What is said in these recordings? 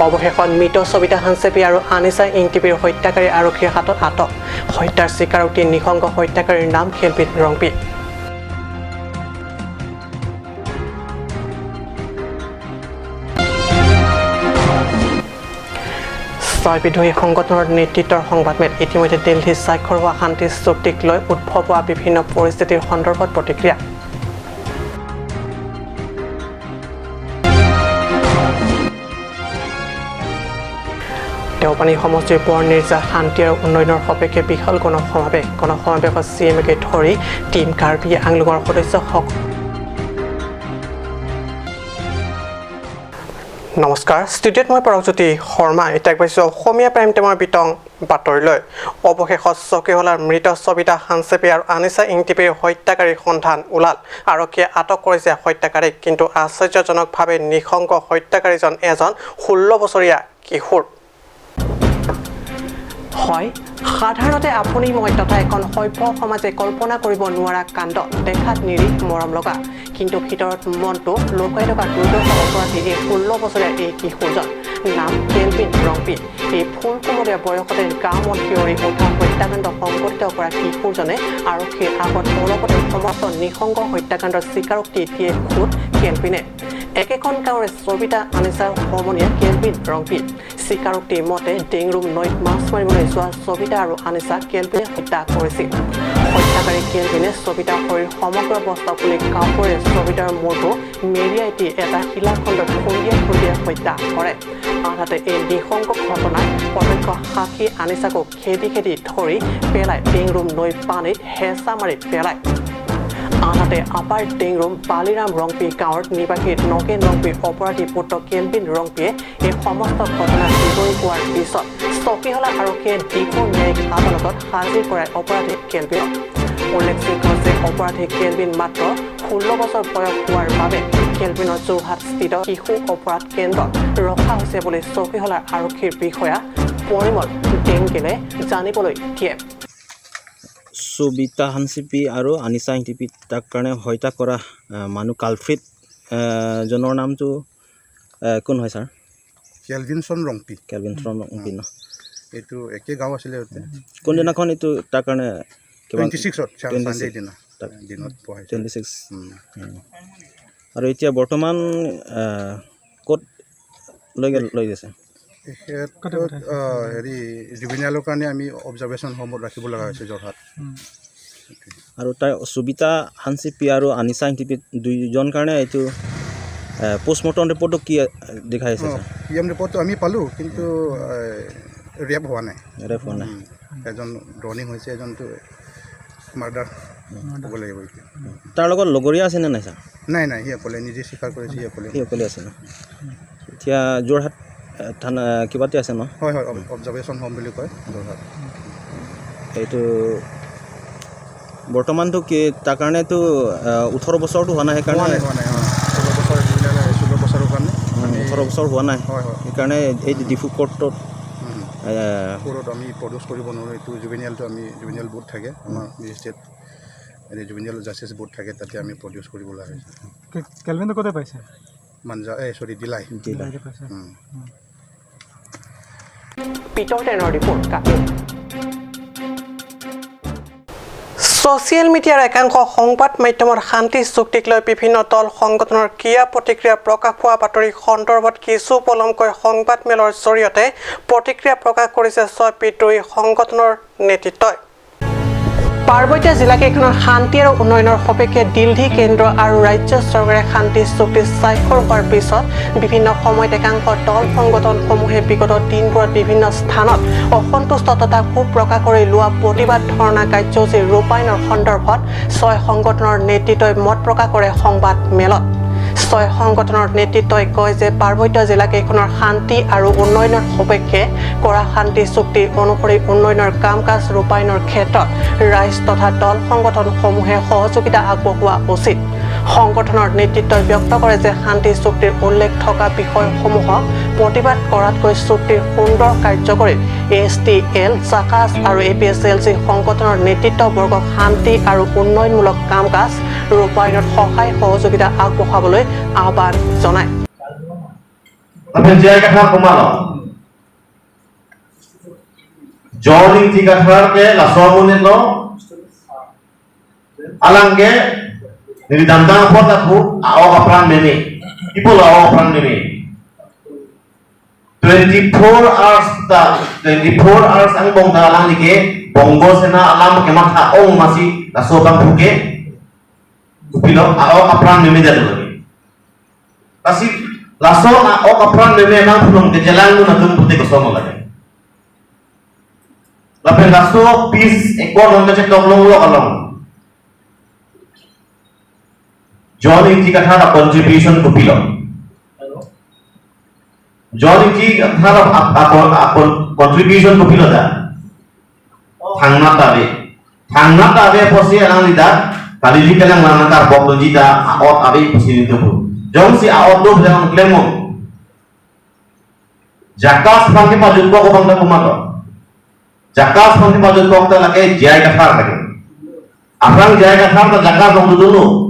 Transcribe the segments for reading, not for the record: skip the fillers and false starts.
অৱশেষত মৃত সবিতা হানচেপি আৰু আনিছা ইংটিপিৰ হত্যাকাৰী আৰক্ষীৰ হাতত আটক। হত্যাৰ স্বীকাৰোক্তি নিঃসংগ হত্যাকাৰীৰ নাম খেলবিদ ৰংপি। ছয় বিদ্ৰোহী সংগঠনৰ নেতৃত্বৰ সংবাদমেল। ইতিমধ্যে দিল্লীত স্বাক্ষৰ হোৱা শান্তি চুক্তিক লৈ উদ্ভৱ হোৱা বিভিন্ন পৰিস্থিতিৰ সন্দৰ্ভত প্ৰতিক্ৰিয়া। দেওপানী সমষ্টিৰ বৰনিৰ্জা শান্তি আৰু উন্নয়নৰ সপক্ষে বিশাল গণসমাৱেশ। গণসমাৱেশত চি এমকে ধৰি টীম কাৰ্বি আংলঙৰ সদস্যসকল। নমস্কাৰ, ষ্টুডিঅ'ত মই পৰগজ্যোতি শৰ্মা। এতিয়া পাইছোঁ অসমীয়া প্ৰাইম টাইমৰ বিতং বাতৰিলৈ। অৱশেষত চকীহলাৰ মৃত সবিতা হানচেপি আৰু আনিছা ইংটিপিৰ হত্যাকাৰীৰ সন্ধান ওলাল। আৰক্ষীয়ে আটক কৰিছে হত্যাকাৰীক, কিন্তু আশ্চৰ্যজনকভাৱে নিঃসংগ হত্যাকাৰীজন এজন 16 বছৰীয়া কিশোৰ। হয়, সাধাৰণতে আপুনি মই তথা এখন সভ্য সমাজে কল্পনা কৰিব নোৱাৰা কাণ্ড, দেখাত নিৰীহ মৰম লগা, কিন্তু ভিতৰত মনটো লুকাই থকা দুৰ্দশ অপৰাধী এই 16 বছৰীয়া এই কিশোৰজন। নাম কেলভিন ৰংপি। এই ফুল কোমলীয়া বয়সতে গা মন শিয়ৰি উঠা হত্যাকাণ্ড সংঘটিত কৰা কিশোৰজনে আৰক্ষীৰ আগত অলপতে সমস্ত নিঃসংগ হত্যাকাণ্ডৰ স্বীকাৰোক্তি দিয়ে খোদ কেলভিনে। একেখন গাঁৱৰে সবিতা আনিছাৰ সমনীয়া কেলভিন ৰংপি। স্বীকাৰোক্তিৰ মতে ডেংৰুম নৈত মাছ মাৰিবলৈ যোৱা সবিতা আৰু আনিছা কেলভিনে হত্যা কৰিছিল। হত্যাকাৰী কেলভিনে সবিতাৰ শৰীৰ সমগ্ৰ বস্তা খুলি কাপোৰে সবিতাৰ মূৰটো মেৰিয়াই দি এটা শিলাখণ্ডত খুন্দিয়াই খুন্দিয়াই হত্যা কৰে। আনহাতে এই নিঃসংগ ঘটনাৰ প্ৰত্যক্ষ সাক্ষী আনিছাকো খেদি খেদি ধৰি পেলাই ডেংৰুম নৈৰ পানীত হেঁচা মাৰি পেলায়। আনহাতে আপাৰ ডেংৰুম বালিৰাম ৰংপি গাঁৱৰ নিবাসী নগেন ৰংপিৰ অপৰাধী পুত্ৰ কেলভিন ৰংপিয়ে এই সমস্ত ঘটনা বিৱৰি কোৱাৰ পিছত চকীহলা আৰক্ষীয়ে ডিফু ন্যায়িক আদালতত হাজিৰ কৰাই অপৰাধী কেলভিনক। উল্লেখযোগ্য যে অপৰাধী কেলভিন মাত্ৰ 16 বছৰ বয়স হোৱাৰ বাবে কেলভিনৰ যোৰহাটস্থিত শিশু অপৰাধ কেন্দ্ৰত ৰখা হৈছে বুলি চকীহলাৰ আৰক্ষীৰ বিষয়া পৰিমল ডেংগেলে জানিবলৈ দিয়ে। সবিতা হানচিপি আৰু আনিছা ইংটিপি তাক কাৰণে হত্যা কৰা মানুহ কালফ্ৰিড জনৰ নামটো কোন হয় ছাৰ? কেলভিনছন ৰংপি। কেলভিনছন ৰংপি ন? এইটো একে গাঁও আছিলে সিহঁতে। কোনদিনাখন এইটো তাৰ কাৰণে? 26ত, ছানডে দিনা দিনত পোৱা। 26। আৰু এতিয়া বৰ্তমান ক'ত লৈ গ'ল, লৈ গৈছে? তেখেতক হেৰি জুবিনালৰ কাৰণে আমি অবজাৰভেশ্যন হোমত ৰাখিব লগা হৈছে যোৰহাট। আৰু তাৰ সুবিতা হানচিপি আৰু আনিছা ইংটিপি দুইজন কাৰণে এইটো পষ্টমৰ্টম ৰিপৰ্টটো কি দেখাই আছে? পি এম ৰিপৰ্টটো আমি পালোঁ, কিন্তু ৰেপ হোৱা নাই। ৰেপ হোৱা নাই। এজন ড্ৰনিং হৈছে, এজনটো মাৰ্ডাৰ ক'ব লাগিব এতিয়া। তাৰ লগত লগৰীয়া আছেনে নাই ছাৰ? নাই নাই, সি অকলে, নিজে স্বীকাৰ কৰিছে, সি অকলে। সি অকলে আছে ন? এতিয়া যোৰহাট থানা কিবাতে আছে ন? হয় হয়, অবজাৰভেশ্যন হোম বুলি কয় যোৰহাট। এইটো বৰ্তমানটো কি তাৰ কাৰণেতো 18 বছৰটো হোৱা নাই, সেইকাৰণে হোৱা নাই। 16 বছৰ, 16 বছৰৰ কাৰণে। 18 বছৰ হোৱা নাই। হয় হয়। সেইকাৰণে এই ডিফু কোৰ্টত কোৰ্টত আমি প্ৰডিউচ কৰিব নোৱাৰোঁ। এইটো জুবিনিয়েলটো আমি জুবিনিয়েল বোৰ্ড থাকে আমাৰ মেজিষ্ট্ৰেট, জুবিনিয়েল জাষ্টিছ বোৰ্ড থাকে, তাতে আমি প্ৰডিউচ কৰিব লগা হৈছে। কেলভিনটো ক'তে পাইছে? মাঞ্জা, এই চৰি, দিলাই। দিলাই। পিটৰ টেনৰ ৰিপৰ্ট, কাপোৰ। ছ'চিয়েল মিডিয়াৰ একাংশ সংবাদ মাধ্যমত শান্তি চুক্তিক লৈ বিভিন্ন দল সংগঠনৰ ক্ৰিয়া প্ৰতিক্ৰিয়া প্ৰকাশ পোৱা বাতৰি সন্দৰ্ভত কিছু পলমকৈ সংবাদমেলৰ জৰিয়তে প্ৰতিক্ৰিয়া প্ৰকাশ কৰিছে ছয় বিদ্ৰোহী সংগঠনৰ নেতৃত্বই। পাৰ্বত্য জিলাকেইখনৰ শান্তি আৰু উন্নয়নৰ সপক্ষে দিল্লী কেন্দ্ৰ আৰু ৰাজ্য চৰকাৰে শান্তি চুক্তি স্বাক্ষৰ হোৱাৰ পিছত বিভিন্ন সময়ত একাংশ দল সংগঠনসমূহে বিগত দিনবোৰত বিভিন্ন স্থানত অসন্তুষ্ট তথা ক্ষোভ প্ৰকাশ কৰি লোৱা প্ৰতিবাদ ধৰ্ণা কাৰ্যসূচী ৰূপায়ণৰ সন্দৰ্ভত ছয় সংগঠনৰ নেতৃত্বই মত প্ৰকাশ কৰে সংবাদ মেলত। ছয় সংগঠনৰ নেতৃত্বই কয় যে পাৰ্বত্য জিলাকেইখনৰ শান্তি আৰু উন্নয়নৰ সপক্ষে কৰা শান্তি চুক্তি অনুসৰি উন্নয়নৰ কাম কাজ ৰূপায়ণৰ ক্ষেত্ৰত ৰাইজ তথা দল সংগঠনসমূহে সহযোগিতা আগবঢ়োৱা উচিত। সংগঠনৰ নেতৃত্বই ব্যক্ত কৰে যে শান্তি চুক্তিৰ উল্লেখ থকা বিষয়সমূহক প্ৰতিবাদ কৰাতকৈ চুক্তিৰ সুন্দৰ কাৰ্যকৰীত এছ টি এল, জাকাছ আৰু A P S L C সংগঠনৰ নেতৃত্ববৰ্গক শান্তি আৰু উন্নয়নমূলক কাম কাজ ৰূপায়ণত সহায় সহযোগিতা আগবঢ়াবলৈ আহ্বান জনায়। Lapen jai kathar kumalo Johnny Tikathar ke lasomun no alangke niri damdang pot aku ao apran mene people ao apran mene 24 hours ta 24 hours ang bong da alang like bongo sena alam ke matha ong masi laso bang phuke kupilo ao apran mene da lagi kasi laso na ao apran mene nang phulong ke jalang nu na tum pute ko somo lagi lapen laso peace ekor nong ke tong long lo along Johnny Tikathar contribution kupilo Johnny Tikathar contribution kupilo da thangna tabe posi alang lida kali likalang lanangkar bok jita aot abe posi nitu jong si aot do jang klemo jakas pangke pajut ko bang da kumato jakas pangke pajut ko ta lake jai kathar lake aprang jai kathar ta jakas bang dulu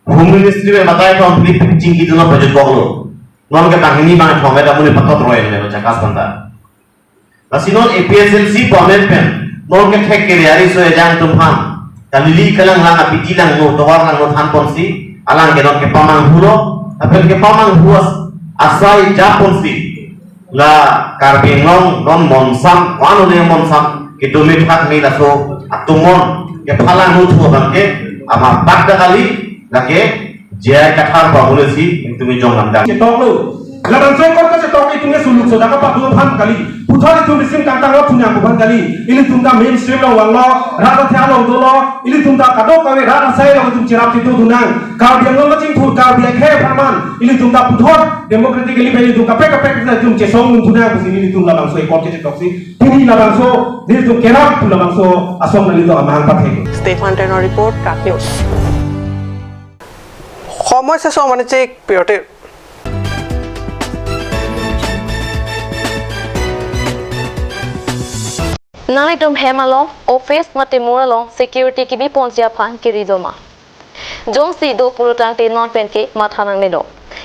Home Ministry में बताया तो हम flip Chinki दोनों budget को लो non के काहिनी मांग ठोंगे ता मुने पत्थर रोए ने जकास बंदा लसिनोन एपीएसएलसी परमानेंट पेन नॉन के ठेक के यारी सो जान तुम हम कलिली कलंग लांगा पिटी lang no towar lang no than ponsi alang ke non ke pamang hulo apel ke pamang huas asai ja ponsi la karbing long non monsam wano ne monsam ke domi thak ni laso atumon ke phalang no thu bang ke ama bakda kali lake jai kathar pa bolesi tumi jonglam da toklu laban so kor ka tok itunge suluk so da ka pa du phan kali puthari tum sim kang tang lo phunya ko phan kali ili tum da main stream lo wang lo ra da thya lo do lo ili tum da ka do ka we ra da sai lo tum chirap ti tu dunang ka biang lo ching phur ka bia khe pharman ili tum da puthor democratically be tum ka pe ka pe na tum che song thuna ko ili tum laban so kor ke tok si tuni laban so nil tum kerap tu laban so asom nali to amang pa the Stefan টেনৰ report কাট news. সময় শেষ বাণিজ্যিক বিৰতিৰ। Nani tum hemalong office mate muralong security ki bi ponsia phan kiridoma jong si do purutang te non pen ke mathanang ne do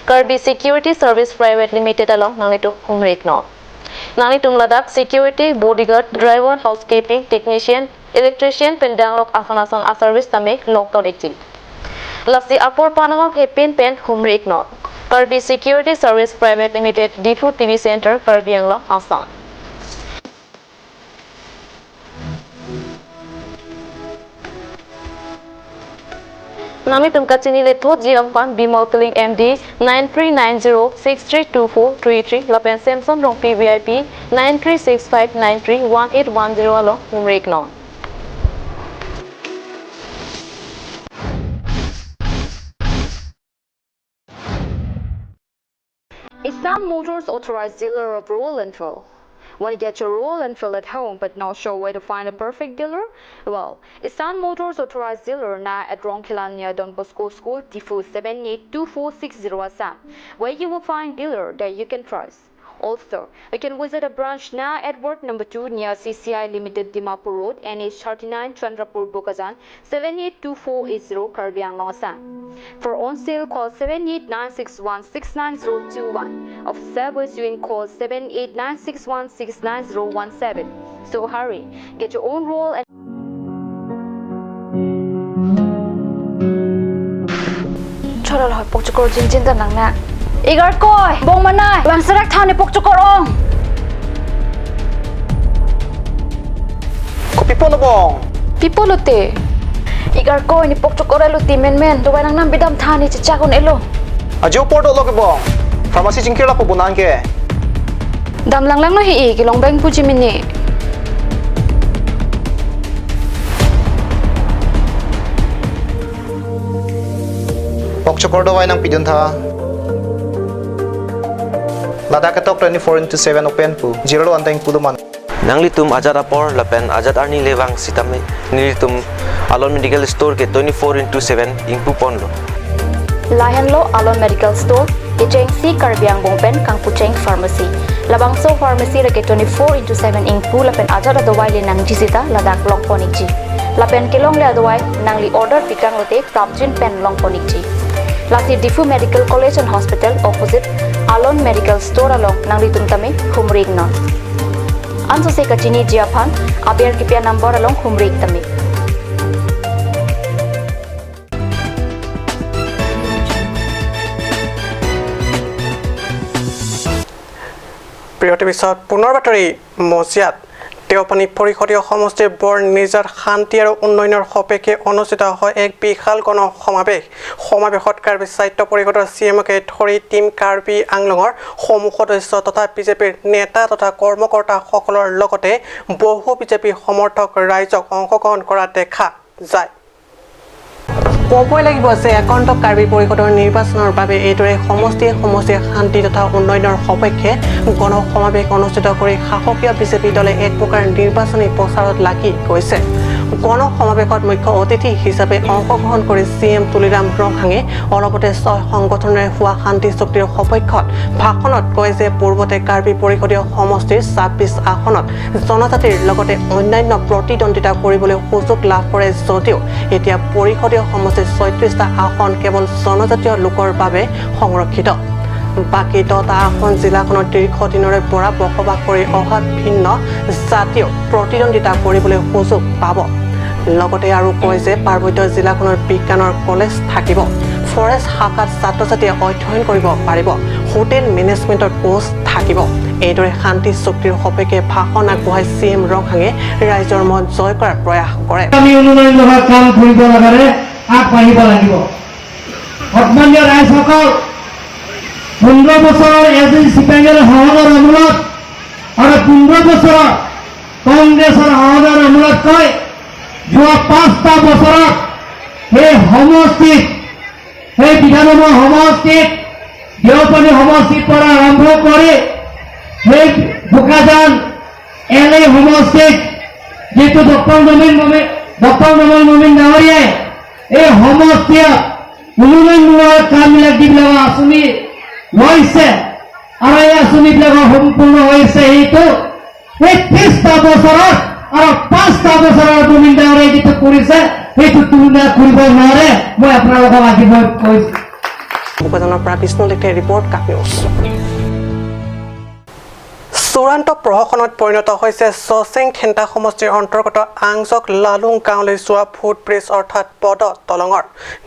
Karbi Security Service Private Limited along nani tum humrik no nani tum Ladakh security bodyguard driver housekeeping technician electrician pendanglok asanasan a service tame lockdown ekchi lasi apor panangok he pen pen humrik no Karbi Security Service Private Limited Diphu TV Center Karbi Anglong Assam. Nami tumka chini le tho jiam pan Bimal Killing MD 9390632433 lapen Samson rong PVIP 9365931810 along humrik no. Islam Motors authorized dealer of Royal Enfield. Want to get your Royal Enfield at home but not sure where to find a perfect dealer? Well, Islam Motors authorized dealer now at Rongkhilan near Don Bosco School, Tifu 782460 Assam, where you will find dealer that you can trust. Also, you can visit a branch now at Ward number 2 near CCI Limited Dimapur Road, NH 39 Chandrapur Bokazan 782480 Karbi Anglong Assam. For on sale, call 7896169021. Of service, you can call 7896169017. So hurry, get your own roll and Chorol hoi pokchukor jin jin da nang na. Igar koi bong manai wang sarak thane pokchukor ong. Ko pipo no bong. Pipo lote. Igar koi ni pokchukor elo ti men men do nang nam bidam thane chi chakon elo. Ajo porto lo ke bong. Pharmacy jingkira po bunan ke. Dam lang lang no hi e ki long bang puji mini. Pokchukor do wai nang pidun tha. Ladakh top 24/7 open pu 0 anteng puluman Nangli tum Azad apor lapen Azad arni lewang sitame nilitum Alon Medical Store ke 24/7 ingpu ponlo Lahenlo Alon Medical Store ke Cheng Si Karbi Anglong pen Kangpucheng Pharmacy Labangso Pharmacy rake 24/7 ingpu lapen Azad adawai le nang jisita Ladakh long ponik ji lapen kelong le adawai nangli order pikang lote prapjin pen long ponik ji Lasi Diphu Medical College and Hospital opposite Alon Medical Store along nangri tumtame humrik non. Anso se kachini jiaphan aber kipya number along humrik tame. বিৰতিৰ পিছত পুনৰ বাতৰি মজিয়াত দেওপানী পৰিষদীয় সমষ্টিৰ বৰনিজাত শান্তি আৰু উন্নয়নৰ সপক্ষে অনুষ্ঠিত হয় এক বিশাল গণ সমাৱেশ। সমাৱেশত কাৰ্বি সাহিত্য পৰিষদৰ চি এমকে ধৰি টিম কাৰ্বি আংলঙৰ সমূহ সদস্য তথা বিজেপিৰ নেতা তথা কৰ্মকৰ্তাসকলৰ লগতে বহু বিজেপি সমৰ্থক ৰাইজক অংশগ্ৰহণ কৰা দেখা যায়। ক'বই লাগিব যে আগন্তুক কাৰ্বি পৰিষদৰ নিৰ্বাচনৰ বাবে এইদৰে সমষ্টিয়ে সমষ্টিয়ে শান্তি তথা উন্নয়নৰ সপক্ষে গণ সমাৱেশ অনুষ্ঠিত কৰি শাসকীয় বিজেপি দলে এক প্ৰকাৰ নিৰ্বাচনী প্ৰচাৰত লাগি গৈছে। গণ সমাৱেশত মুখ্য অতিথি হিচাপে অংশগ্ৰহণ কৰি চি এম তুলিৰাম ৰংহাঙে অলপতে 6 সংগঠনেৰে হোৱা শান্তি চুক্তিৰ সপক্ষত ভাষণত কয় যে পূৰ্বতে কাৰ্বি পৰিষদীয় সমষ্টিৰ 26 আসনত জনজাতিৰ লগতে অন্যান্য প্ৰতিদ্বন্দ্বিতা কৰিবলৈ সুযোগ লাভ কৰে যদিও এতিয়া পৰিষদীয় সমষ্টিৰ 36টা আসন কেৱল জনজাতীয় লোকৰ বাবে সংৰক্ষিত। বাকী 10টা আসন জিলাখনত দীৰ্ঘদিনৰে পৰা বসবাস কৰি অহা ভিন্ন জাতীয় প্ৰতিদ্বন্দ্বিতা কৰিবলৈ সুযোগ পাব। লগতে আৰু কয় যে পাৰ্বত্য জিলাখনৰ বিজ্ঞানৰ কলেজ থাকিব, ফৰেষ্ট শাখাত ছাত্ৰ ছাত্ৰীয়ে অধ্যয়ন কৰিব পাৰিব, হোটেল মেনেজমেণ্টৰ কোৰ্চ থাকিব। এইদৰে শান্তি চুক্তিৰ সপক্ষে ভাষণ আগবঢ়াই চি এম ৰংহাঙে ৰাইজৰ মন জয় কৰাৰ প্ৰয়াস কৰে। আমি উন্নয়নমূলক কাম কৰিব লগাৰে আগবাঢ়িব লাগিব। সন্মানীয় ৰাইজসকল, 15 বছৰৰ এজ চিপাইৰ শাসনৰ আমোলত আৰু 15 বছৰৰ কংগ্ৰেছৰ শাসনৰ আমোলতকৈ যোৱা 5টা বছৰত সেই সমষ্টিত, সেই বিধানসভা সমষ্টিত দেওপানী সমষ্টিৰ পৰা আৰম্ভ কৰি সেই বোকাজান এল এ সমষ্টিত যিটো ডক্টৰ নমন মমিন ডাঙৰীয়াই এই সমষ্টিত উন্নয়নমূলক কামবিলাক যিবিলাক আঁচনি লৈছে আৰু এই আঁচনিবিলাকৰ সম্পূৰ্ণ হৈছে, সেইটো সেই 30টা বছৰত আৰু 5টা বছৰৰ মমিন ডাঙৰীয়াই যিটো কৰিছে সেইটো তুলনা কৰিব নোৱাৰে। মই আপোনালোকক আজি মই কৈছো। বোকাজানৰ পৰা বিষ্ণু লেখে ৰিপৰ্ট, কাপ নিউজ। চূড়ান্ত প্ৰহসনত পৰিণত হৈছে চচেং খেন্তা সমষ্টিৰ অন্তৰ্গত আংজক লালুং গাঁৱলৈ যোৱা ফুট ব্ৰিজ অৰ্থাৎ পদ দলঙৰ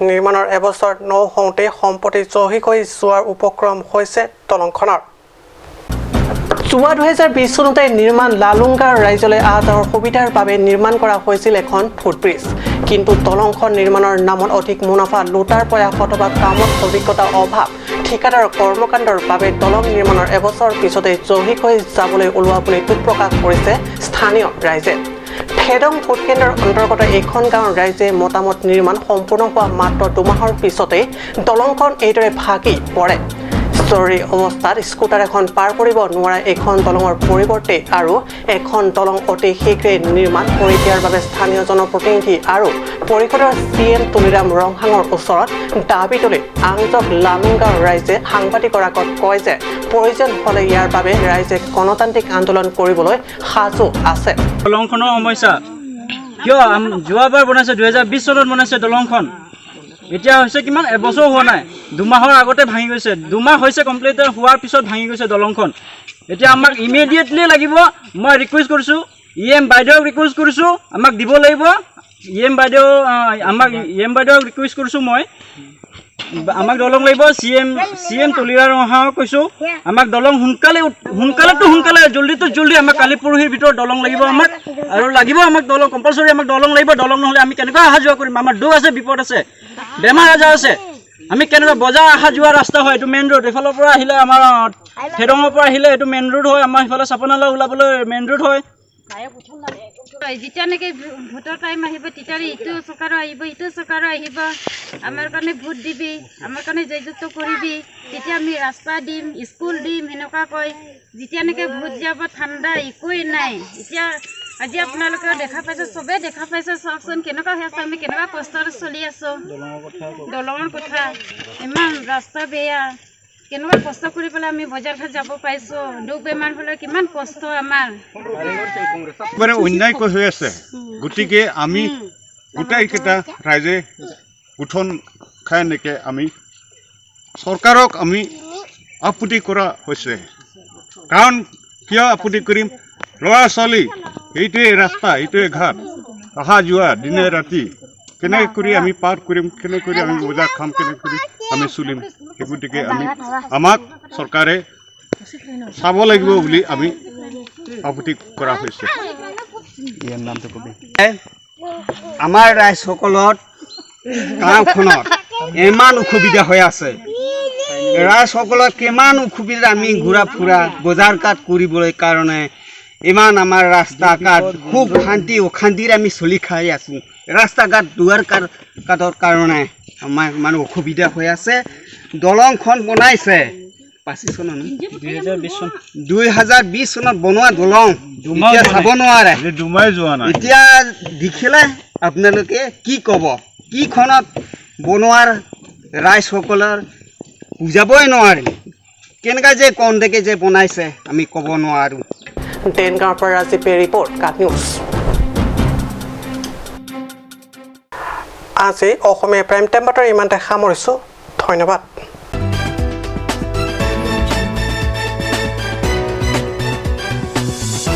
নিৰ্মাণৰ এবছৰ নৌহওঁতেই সম্প্ৰতি জহি হৈ যোৱাৰ উপক্ৰম হৈছে দলংখনৰ। যোৱা 2020 চনতে নিৰ্মাণ লালুং গাঁৱৰ ৰাইজলৈ আহ যাহৰ সুবিধাৰ বাবে নিৰ্মাণ কৰা হৈছিল এখন ফুটব্ৰিজ। কিন্তু দলংখন নিৰ্মাণৰ নামত অধিক মুনাফা লুটাৰ প্ৰয়াস অথবা কামত অভিজ্ঞতাৰ অভাৱ, ঠিকাদাৰৰ কৰ্মকাণ্ডৰ বাবে দলং নিৰ্মাণৰ এবছৰ পিছতে জহি হৈ যাবলৈ ওলোৱা বুলি দুখ প্ৰকাশ কৰিছে স্থানীয় ৰাইজে। খেদং ভোটকেন্দ্ৰৰ অন্তৰ্গত এইখন গাঁৱৰ ৰাইজে মতামত নিৰ্মাণ সম্পূৰ্ণ হোৱা মাত্ৰ 2 মাহৰ পিছতেই দলংখন এইদৰে ভাগি পৰে। জৰুৰী অৱস্থাত স্কুটাৰ এখন পাৰ কৰিব নোৱাৰা এইখন দলঙৰ পৰিৱৰ্তে আৰু এখন দলং অতি শীঘ্ৰে নিৰ্মাণ কৰি দিয়াৰ বাবে স্থানীয় জনপ্ৰতিনিধি আৰু পৰিষদৰ চি এম তুলিৰাম ৰংহাঙৰ ওচৰত দাবী তুলি আংজক লালুং গাঁৱৰ ৰাইজে সাংবাদিকৰ আগত কয় যে প্ৰয়োজন হ'লে ইয়াৰ বাবে ৰাইজে গণতান্ত্ৰিক আন্দোলন কৰিবলৈ সাজু আছে। দলংখনৰ সমস্যা কিয় যোৱাবাৰ বনাইছে 2020 চনত বনাইছে দলংখন, এতিয়া হৈছে কিমান এবছৰ হোৱা নাই, 2 মাহৰ আগতে ভাঙি গৈছে। 2 মাহ হৈছে কমপ্লিট হোৱাৰ পিছত ভাঙি গৈছে দলংখন। এতিয়া আমাক ইমিডিয়েটলি লাগিব। মই ৰিকুৱেষ্ট কৰিছোঁ, ই এম বাইদেউক ৰিকুৱেষ্ট কৰিছোঁ, আমাক দিব লাগিব। ই এম বাইদেউ আমাক ই এম বাইদেউক ৰিকুৱেষ্ট কৰিছোঁ মই, আমাক দলং লাগিব। চি এম তুলিৰাম ৰংহাঙক কৈছোঁ আমাক দলং সোনকালে সোনকালেতো সোনকালে জল্দিতো জল্দি আমাক কালি পৰহিৰ ভিতৰত দলং লাগিব আমাক, আৰু লাগিব আমাক দলং কম্পালচৰি আমাক দলং লাগিব। দলং নহ'লে আমি কেনেকুৱা অহা যোৱা কৰিম? আমাৰ দুখ আছে, বিপদ আছে, বেমাৰ আজাৰ আছে, আমি কেনেকুৱা বজাৰ অহা যোৱা ৰাস্তা হয় এইটো মেইন ৰোড। এইফালৰ পৰা আহিলে আমাৰ খেদঙৰ পৰা আহিলে এইটো মেইন ৰোড হয়, আমাৰ সিফালে চাপনালা ওলাবলৈ মেইন ৰোড হয়। যেতিয়া নেকি ভোটৰ টাইম আহিব তেতিয়া ইটো চৰকাৰো আহিব, ইটো চৰকাৰো আহিব, আমাৰ কাৰণে ভোট দিবি, আমাৰ কাৰণে জয়যুক্ত কৰিবি, তেতিয়া আমি ৰাস্তা দিম, স্কুল দিম, সেনেকুৱা কয়। যেতিয়া নেকি ভোট যাব ঠাণ্ডা একোৱেই নাই। এতিয়া আজি আপোনালোকেও দেখা পাইছে, চবেই দেখা পাইছে, চাওকচোন কেনেকুৱা হৈ আছে, আমি কেনেকুৱা কষ্টত চলি আছোঁ। দলঙৰ কথা ইমান ৰাস্তা বেয়া, কেনেকুৱা কষ্ট কৰি পেলাই আমি বজাৰ ঘাট যাব পাইছোঁ। দুখ বেমাৰ হ'লে কিমান কষ্ট আমাৰ, মানে অন্যায় হৈ আছে। গতিকে আমি গোটেইকেইটা ৰাইজে গোঠন খাই এনেকৈ আমি চৰকাৰক আমি আপত্তি কৰা হৈছে। কাৰণ কিয় আপত্তি কৰিম? ল'ৰা ছোৱালী এইটোৱে ৰাস্তা, এইটোৱে ঘাট, অহা যোৱা দিনে ৰাতি কেনেকৈ কৰি আমি পাৰ কৰিম, কেনেকৈ কৰি আমি বজাৰ খাম, কেনেকৈ কৰি আমি চলিম? সেই গতিকে আমি আমাক চৰকাৰে চাব লাগিব বুলি আমি আপত্তি কৰা হৈছে। আমাৰ ৰাইজসকলত গাঁওখনত ইমান অসুবিধা হৈ আছে, ৰাইজসকলত কিমান অসুবিধা। আমি ঘূৰা ফুৰা বজাৰ ঘাট কৰিবলৈ কাৰণে ইমান আমাৰ ৰাস্তা ঘাট খুব শান্তি অশান্তিৰে আমি চলি খাই আছোঁ। ৰাস্তা ঘাট দুৱাৰ ঘাটৰ কাৰণে আমাৰ ইমান অসুবিধা হৈ আছে। দলংখন বনাইছে 25 চনত, 2020 চনত বনোৱা দলং এতিয়া চাব নোৱাৰে, এতিয়া দেখিলে আপোনালোকে কি ক'ব? কিখনত বনোৱাৰ ৰাইজসকলৰ বুজাবই নোৱাৰিম, কেনেকুৱা যে কণদেকে যে বনাইছে আমি ক'ব নোৱাৰোঁ। দেনগাঁৱৰ পৰা ৰাজীৱ ৰিপৰ্ট, কাট নিউজ। আজি অসমীয়া প্ৰাইম টাইম বাতৰি ইমানতে সামৰিছোঁ। ধন্যবাদ।